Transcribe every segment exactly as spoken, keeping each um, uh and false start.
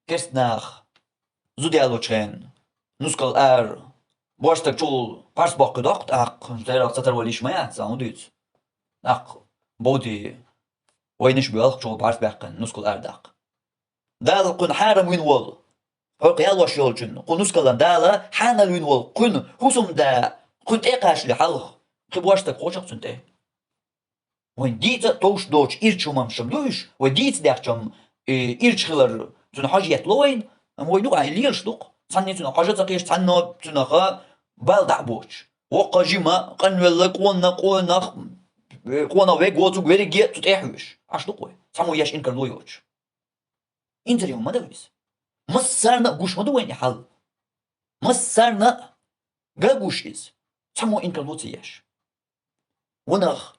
Керста нах зуда ялочу хенахь нускал ара божа стаг чул парс боккхуьйту тӀаккха, церах ца тарвала йиш ма яц, сан хӀун дуьйцу? ТӀаккха бовди вайнаш боьлху чул парс баьккхина нускал ара даккха. Дала кхуьнан хьарам вина волу, хьо кху ялош йолчун, кху нускалан Дала хьанал вина волу кхуьнан хӀусамда кхуьнан тӀе а кхачале хьалха, кхин божа стаг кхочуш цунна тӀе. Вайн дийца а товш доцу ирча хӀуманаш ду уьш, вай дийца дехча, и ирча хилар цунна хьожа еттало вайна, амма вай ду-кх, и лелаш ду-кх. Цхьанна цунах хьожа ца кхеташ, цхьанна цунах бала дӀа а боцуш. Воккха жима, къанвелла, къона, къонах, къонах вега воцург верриге а цу тӀе а хьоьжуш. Аш ду-кх вай, цхьаммо еш инкарло йоцуш. Инзаре ма ду иза. Массарна а гуш ма ду вайна и хьал. Массарна а ган гуш иза. Цхьаммо инкарло ца еш. Ванах,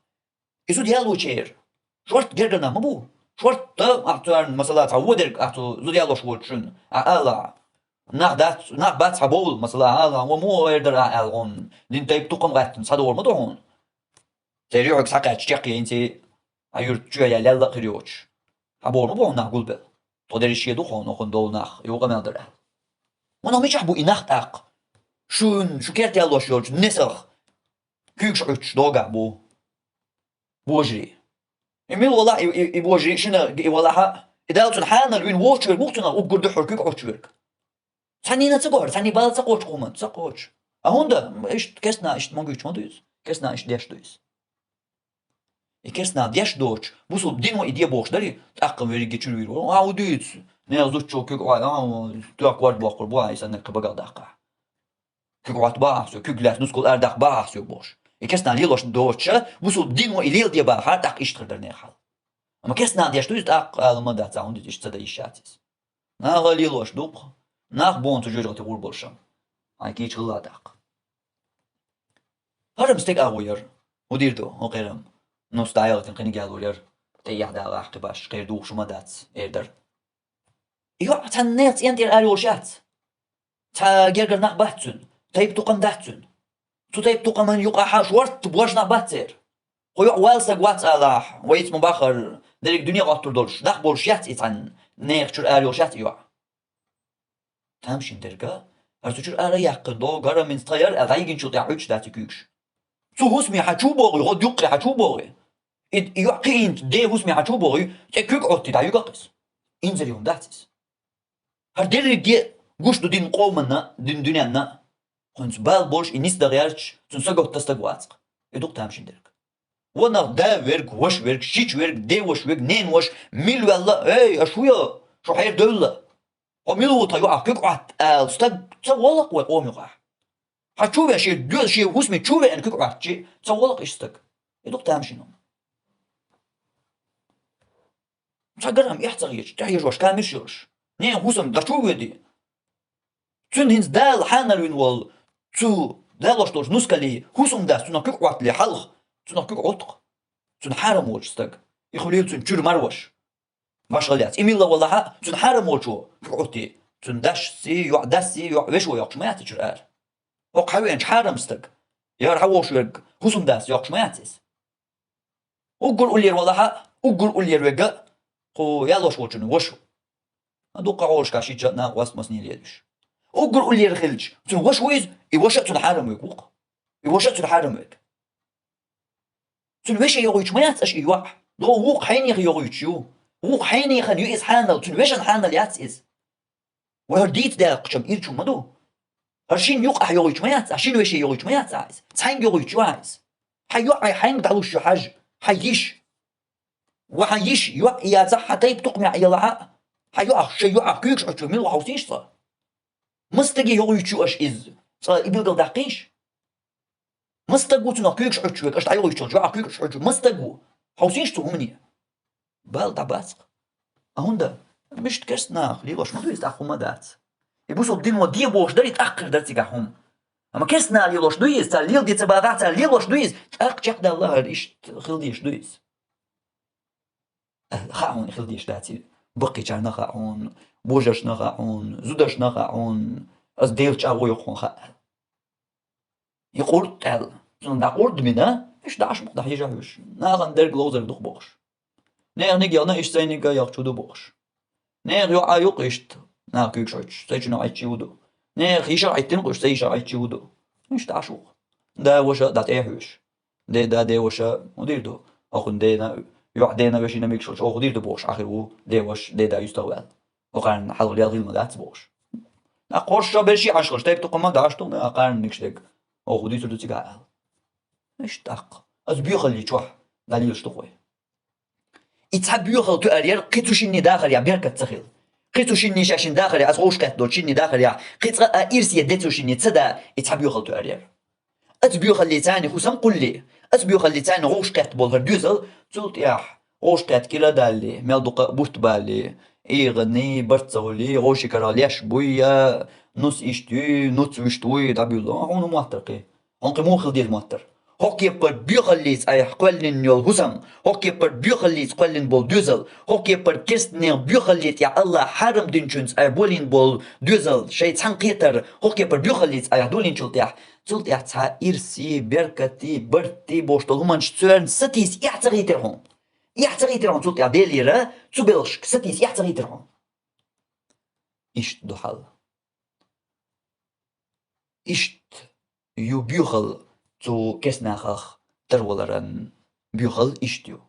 и зуда ялочеран шорта гергара нах ма бу. Шорта ахь царна, масала, цхьа вон дерг ахь цу зуда ялош волчунна ахь алахь, нах дац, нах бац хьан бовла, масала, ахь алахь, вон муха эр дара ахь аьлла гӀум, дин тайп тукхам гӀаьттина схьадогӀур ма ду хьуна. Церан юьхьиг схьакхаьчча чекх яйнций, хьан юьрта чоь яьлла а хир йоцуш. Хьан боху ма боху нах гулбелла. Тхо дерриш шен ду хьуна, хӀокхуьнан долу нах, и вукъа мел дара аьлла. Ванах мичахь бу и нах тӀаккха? Шун, шу керта ялош йолчу несах куьйгаш Ӏуьттуш догахь бу божарий. И мила валахь, и, и, и божарий шина и валахьа, и Дала цунна хьанал вина воцуш верг ву-кх цунах уггар дуьххьара куьг Ӏуттуш верг. Цхьаннена ца гохьура, цхьанний бала ца кхочу хӀуманна, ца кхочу. А хӀунда? Иштта керста нах иштта ма гуьйцу ма ду иза. Керста нах иштта деш ду иза. И керста нах деш доцуш, бусулба дино и де бохуш дарий, тӀаккха верриге чуьра вийр вара. А, хӀун дуьйцу? Нехан зудчо куьг Ӏой, а, тоьхна корта боккхур бу, а, и санна кхин багах даккха. Куьг Ӏотта бахьа ахь соьга, куьг лаьцна нускал ара даккха бахьа ахь соьга бохуш. И керста нах лелош доцуш, бусулба дино и лела де бахьара, тӀаккха иштта хир дара нехан хьал. Амма керста нах деш ду иза тӀаккха, ала ма дац, а, хӀунда иза иштта ца дан йиш яц иза. Наха лелош ду-кх, нах боху цу жоьжахати гӀур болуш. Хьайн кийча хилла тӀаккха. ХӀара-м стеган агӀо яра. ХӀун дийр ду, хӀун кхерам? Ну, стаялгӀатин кхиниг ялор яра. ТӀеэхьа дала ахь кхин баш, кхера духуш ма дац, эр дара. И йоӀ цхьана нехан цӀен тӀера ара йолуш яц. Цхьа гергара нах бац цуьнан, тайпа-тукхам дац цуьнан. Цу тайпа-тукхаман юкъахь шорта божа нах бац церан. Кху йоӀ вала стаг вац алахь, вайца ма бахара, дерриг дуьне гӀоттур долуш, нах болуш яц и цхьана, нехан чуьра ара йолуш яц и йоӀ. Тамашийна дерг, хӀара цу чуьра ара яьккхина догу, хӀара-м хӀинца тхан яра аьлла, дӀайигинчул тӀаьхьа Ӏуьттуш дац и куьйгаш. Цу хӀусаме хьан чу богӀий, гӀо дуккхе хьан чу богӀий? И, и йоӀ кхиийна ден хӀусаме хьан чу богӀий, цӀе куьг Ӏоттий дӀаюьгу-кх иза. Инзаре хӀума дац иза. ХӀара дерриге гуш ду дин къоманна, дин дуьненна. Кхуьнца бала болуш и нисдан гӀерташ, цуьнан са готта стаг вац-кх. И ду-кх тамашийна дерг. Ванах да верг, ваша верг, шича верг, ден ваша верг, ненан ваша, мила ваьлла, эй, аша хӀун йо, шу хьерадевлла. Хьо мила ву тхан юкъахь куьг Ӏотта ала стаг ца волу-кх вай къоман юкъахь. Хьан чу веа шен доьза, шен хӀусаме чу веана куьг Ӏоттачи, ца волу-кх иштта стаг. И ду-кх тамашийна хӀума. Цхьа гара-м эхь ца хеташ, тӀехьежош камерш йолуш. Ненан хӀусам дӀачу а воьдий. Цуьнан хӀинца Дала хьанал вина волу, цу далош долчу нускалий хӀусамдас цунах куьг Ӏоттале хьалха, цунах куьг Ӏутту-кх. Цуьнан хьарам волчу стаг. И хуьлийла цуьнан чуьра марваш. Башхалла яц. И милла валахьа, цуьнан хьарам волчо куьг Ӏуттий. Цуьнан дашций, йоӀ дасций, йоӀ вешо йоккхуш ма яц и чуьра ара. ХӀокху хьан веанчу хьарам стаг. Яра хьан вовш верг хӀусамдас йоккхуш ма яц иза. Уггар уллера валахьа, уггар уллера вега, кху ялош волчун ваша ву. Дуккха хьолашка шича а накъост массанийла лелаш. Уггар уллера хилча, цуьнан ваша ву иза, и ваша а цуьнан хьарам вег ву-кх. И ваша а цуьнан хьарам вег. Цуьнан веше йогӀуьйтуш ма яц аша и йоӀ. Догу вукху хьенехан йогӀуьйтуш ю. Вукху хьенехан ю иза хьанал, цуьнан вешан хьанал яц иза. Вай хӀара дийца даьккхачам ирчу ма ду. ХӀара шина юкъахь йогӀуьйтуш ма яц, ахьа шина веше йогӀуьйтуш ма яц ахьа иза. Цхьаьнга йогӀуьйтуш ю ахьа иза. Хьан йоӀ хьаьнга дӀалуш ю хьажа, хьан йиш. Ва хьан йиш, йоӀ яцахь, хьан тайпа тукхамехь ялахьа, хьан йоӀах, шайн йоӀах куьйгаш Ӏуттуш ю, мила ву хьовсийша цкъа. Маса стаге йогӀуьйтуш ю аша иза? Цкъа и билгал даккхийша. Маса стаг ву цунах куьйгаш Ӏуттуш верг, аша дӀайогӀуьйтуш йолчу йоӀах куьйгаш Ӏуттуш, маса стаг ву? Хьовсийша цу хӀумане. Бала дӀабац-кх. А хӀунда? Мишта керста нах лелош ма ду иза, тӀаккха хӀума дац. И бусулба дино де бохуш дарий, тӀаккха хир дара цигахь хӀума. Амма керста нах лелош ду иза, цара леладе ца бахахь, цара лелош ду иза, тӀаккха чекхдалла хӀара иштта хила дезаш ду иза. Хаьа хьуна хила дезаш дац и, баккхийчарна хаьа хьуна, божаршна хаьа хьуна, зударшна хаьа хьуна, аса Делан чӀагӀо йоккха хьуна хаьа. И къурд аьлла, цунах дӀакъурд бина, иштта дӀа аш мукъ дӀахьежа хьуьш, нахана дерг ловзар ду-кх бохуш. Нехан ниг яхна, иштта сайниг а яхчу ду бохуш. Нехан йоӀа юкъа иштта Наха куьйгаш Ӏойтуш, сай чу Ӏайтта ши ву ду. Нехан йиша Ӏайттина кхуш, сай йиша Ӏайтта ши ву ду. Иштта Ӏаш ву. Да, ваша, дӀатӀехьоьжуш. Де, да, де, ваша, хӀун дийр ду? Охун дена, йоӀ дена, вешина микшалш, оху дийр ду бохуш, ахир ву, де, ваша, де, да, юстагӀваьлла. Охарна хьалха лел хила ма дац бохуш. ТӀаккха хӀорш шо берши Ӏаш хилаш, тайп тукхам ма даш ду, а кхарна микаш дег. Оху дийцур ду цига аьлла. Иштта тӀаккха. Аса боьхалли чохь, дӀалелаш ду-кх вай. И цхьа боьхал тоьар яр, кхин цу шинне дахар я беркат ца хила. Кхин цу шинне шаьшшин дахар я, аса гӀовш кхетта долчу шинне дахар я, кхин цкъа а ирсе де цу шинне ца да, и цхьа боьхал тоьар яр. Аса боьхаллица царна хӀусам кхулле, аса боьхаллица царна гӀовш кхетта болу хӀара доьзал, цул тӀаьхьа гӀовш кхетта кира а далле, мел дукха а бутт балле, эгӀанний, барт ца хуьлий, гӀовши карахь леш буй я, нус иштта юй, нуц вуьшта вуй, дӀабуьллу, хьуна моттар кхин. Хьуна кхин муха хила деза моттар? ХӀокху кеппара боьхаллица айхьа кхоьллина йолу хӀусам, хӀокху кеппара боьхаллица кхоьллина болу доьзал, хӀокху кеппара керстанийн боьхаллин тӀехь Аллах хьарам динчуьнца айхьа болийна болу доьзал, шайн цхьаьнакхетар, хӀокху кеппара боьхаллица айхьа долийначул тӀехь, цул тӀехь цхьа ирси, беркати, барти бохуш долу хӀуманаш царна сатийса эхь ца хийтира хьуна. Эхь ца хийтира хьуна цул тӀехь Делера, цу белхашка сатийса эхь ца хийтира хьуна. Иштта ду хьал. Иштта ю боьхал цу керстанахах тарваларан боьхал иштта ю.